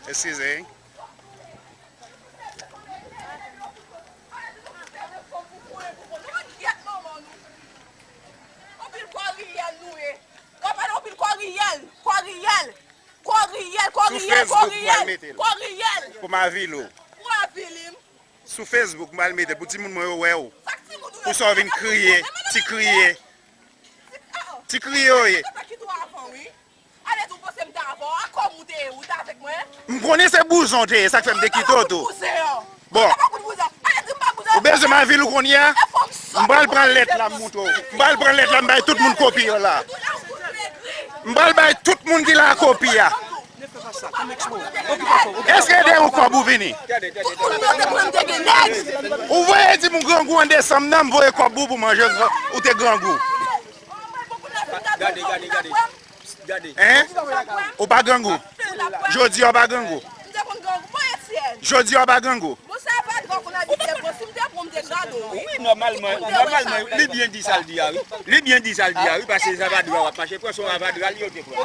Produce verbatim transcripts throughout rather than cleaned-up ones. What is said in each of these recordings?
Eskize. Sou Facebook, m pral mete l. Pou m avili w. Sou Facebook, m pral mete l. Pou timoun mwen yo wè w. Pou sa w vin kriye. Ti kriye. Ti kriye w ye. M konnen se bouzon w te ye, sa k fè m te kite w tou. Bon. Ou bezwen m avili w kounye a? M pral pran lèt la, m montre w. M pral pran lèt la, m bay tout moun kopi an la. M pral bay tout moun ki la kopi a. Èske de yon kòb ou vini? Ou voye di m ou grangou an desanm nan, m voye kòb ou pou manje gran-, ou te grangou. Gade, gade, gade. Gade. Hein? Ou pa grangou? Jodi a ou pa grangou? Jodi a ou pa grangou? Wi, nòmalman, nòmalman, li byen di sa l di a, wi. Li byen di sa l di a, wi, paske se avadra w ap mache pran, se yon avadra li yo te pran.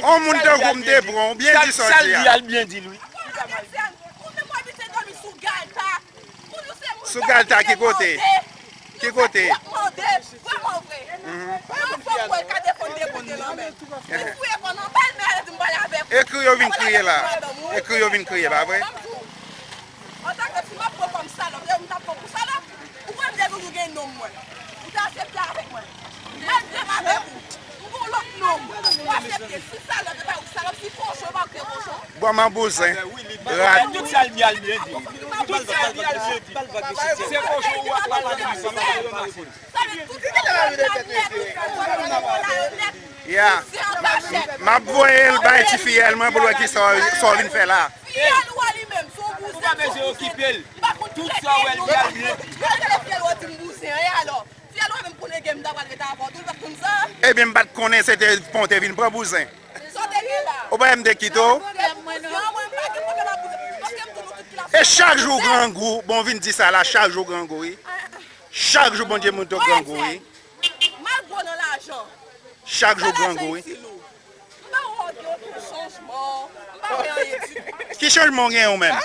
On moun tankou m te pran, ou byen di sa l di a. Sa l di a, l byen di l, wi. Sou galta ki kote? Ki kote? Ekri yo vin kriye la. Ekri yo vin kriye, pa vre? Antanke si m ap pran kòm salòp, e m t ap pran pou salòp, ou kwè m te toujou gen nonm mwen? Ou te aksepte avèk mwen? Malgre m avèk ou, m gon lòt nonm. Ou aksepte, si salòp, e pa ou salòp, si kochon, e pa ou ki kochon. Bò m an bouzen. Rat. Tout sa l di a, l byen di. Tout sa l di a, l byen di. Se kochon ou ap pale de sa, m pa remarke l. Ya. M ap voye l bay ti fiyèl mwen pou l wè ki sa w, sa w vin fè la. Fiyèl ou a li menm, se yon bouzen. Ou pa bezwen okipe l. Tout sa w wè l di a, l byen di. Fiyèl ou a di m bouzen, e alò? Fiyèl ou a menm konnen gen m ta pral rete avè w tou, l pa t konn sa? Ebyen, m pa t konnen se te pon te vin pran bouzen. Sa w te gen la? Ou pa wè m te kite w? Pwoblèm mwen non. Mwen, mwen pa gen pwoblèm ak bouzen. Paske m di nou tout ki la. E chak jou w grangou, bon, vin di sa la, chak jou w grangou, wi. Chak jou Bondye montre w grangou, wi. Mal gwo nan lajan. Chak jou w grangou, wi. M pa wè gen okenn chanjman. M pa wè anyen ditou. Ki chanjman w gen ou menm?